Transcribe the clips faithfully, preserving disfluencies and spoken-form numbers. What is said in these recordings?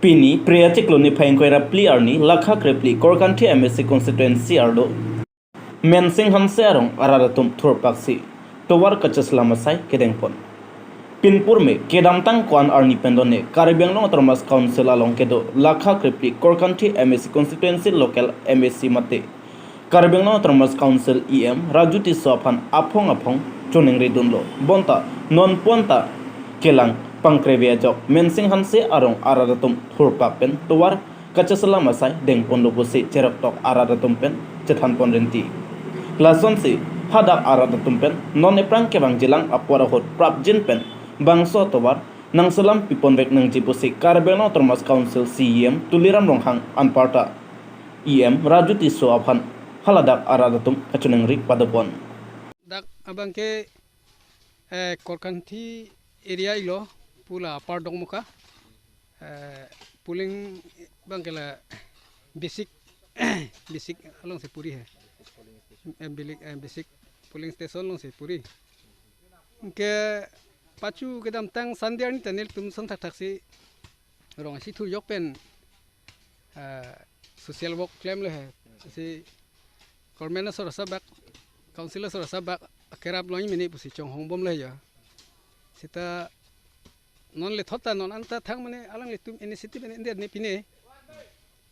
Pini Phre achiklo niphai ingkoi ra phli arni Lakha Krepli Korkanthi M A C constituency arlo Mensing Hanse arong arat atum thurpaksi tovar kacheselam asai kedengpon. Pinpur me kedamtang ko-an arni pen done Karbi Anglong Autonomous Council along kedo Lakha Krepli Korkanthi M A C constituency local M A C mate Karbi Anglong Autonomous Council E M Raju Tisso aphan aphong aphong choningri dunlo. Bonta non puan ta kelang pangkreve ajok Mensing Hanse arong arat atum thurpak pen tovar kacheselam asai dengponlo pusi cheroktok arat atum pen chethanpon rinti. Lasonsi hadak arat atum pen non ephrang kevangjilang apor ahut prapjin pen bangso tovar nangselam piponvek nangji pusi Karbi Anglong Autonomous Council C E M Tuliram Ronghang anparta E M Raju Tisso aphan haladak arat atum kachoningri padopon. Dak abang ke eh, Korkanthi area ilo pu la apar Dongmoka. Eh, polling abang ke la Bisik Bisik alongsi puri he. Eh, Bilik eh, Bisik polling station alongsi puri. Ke pachu kedamtang Sunday arni ta nelitum son thakthaksi rong isi thurjok pen eh, social work klemlo he. Si government asor asabak, council asor asabak akerap longji mene pusi chonghongbomlo he ya. Seta non le thot ta non anta thang mane alanglitum initiative mane india ne pine.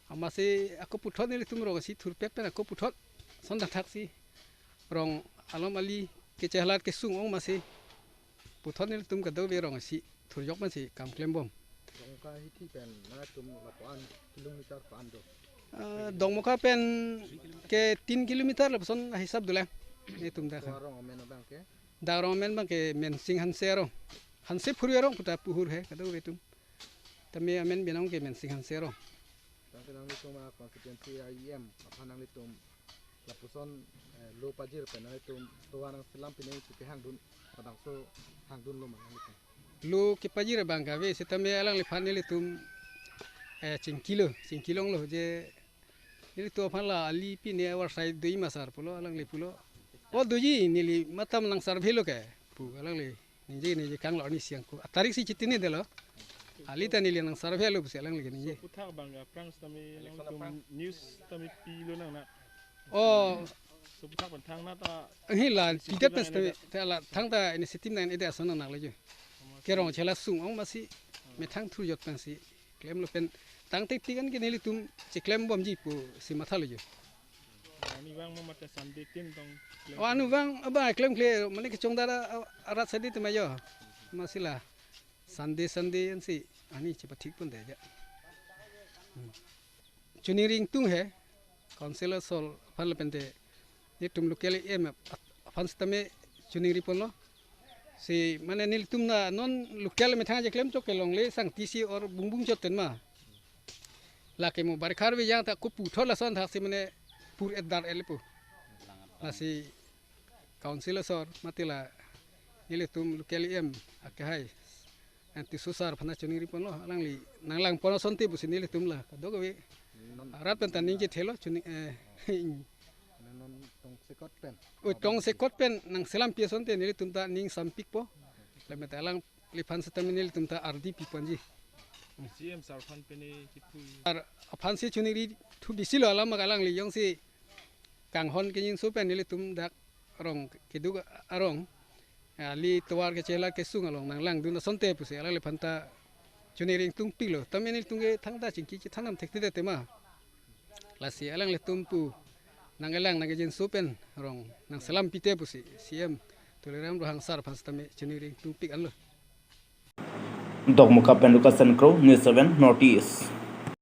Amatsi ako puthot nelitum rong isi thurpek pen ako puthot son thakthaksi rong alom ali kechehalat kesung ong amatsi puthot nelitum kadokave rong isi thurjok pensi kam klembom. Dongmoka hithi pen nangtum lapuan kilometer pan do? Ah, Dongmoka pen ke tin kilometer lapuson hisap dolang. Nelitum dak. Ko arong amen abang ke? Dak arong amen abang ke Mensing Hanse arong. Hanse phurui arong puta pu hur he kadokave atum. Tame amen binong ke Mensing Hanse arong. Tangke nanglitum a constituency a E M aphan nanglitum lapuson eh, lo pajir pen nanglitum tovar nangselam pine pu kehangdun labangso hangdunlo ma nanglitum? Lo kepajir abang kave sitame alangliphan nelitum eh, chingkilo, chingkilonglo je nelitum aphan la ali pine avarsai doji ma sar pulo, alangli pulo. O doji, neli matam nang survey lo ke pu alangli ningje ningje kanglo arni siang ko. Atarik si chitini delo. Ali ta neli nang survey lo pusi alangli ningje. Puthak abang ke aphrang sitame nangtum news sitame pilo nang na. Oh, so puthak abang thang na ta. Hila, pita pes ta la thang ta initiative nang ede ason nang lo jo. Kerong chela sung ong amatsi methang thurjot pensi klemlo pen tangte tigan ke nelitum cheklembomji pusi mathalo jo. Ani vang mo mate Sunday tin tong klem. Oh, anu vang abang klemkle mane kechongdar arat sadi tema jo. Amatsi la Sunday Sunday ansi ani chepathik pon de ja. Hmm. Choningri ingtung he council asor aphan lapen te nelitum local E M aphan sitame choningri ponlo. Si mane nelitum na non local methang je klemchok ke longle sangti si or bungbung chot ten ma. Lake mo barikha arve jang ta ko puthot lason thaksi mane pur edar el pu. Lasi council asor mate la nelitum local E M akehai anti susar aphan choningri ponlo alangli nanglang pon asonte pusi nelitum la kadokave arat pen ta ningje thelo choning eh non tongsekot pen. Oi tongsekot pen nangselam pi asonte nelitum ta ning sampikpo. Lammet alangliphan sitame nelitum ta ardi piponji. C E M sir aphan pene kipu. Ar aphan si choningri thu bisilo alam alangli jongsi kanghon keningso pen nelitum dak rong keduk arong ali tovar kechela kesung along nanglangdun asonte pusi alangliphan ta choningri ingtungpiklo. Tame nelitum ke thangta chingki chethan nam thekthe tema. Lasi alanglitum pu nangkelang nangkejinso pen rong nangselam pite pusi C E M Tuliram Ronghang sir aphan sitame choningri ingtungpik anlo. Dongmoka pen Lucas Senkro, News seven North East.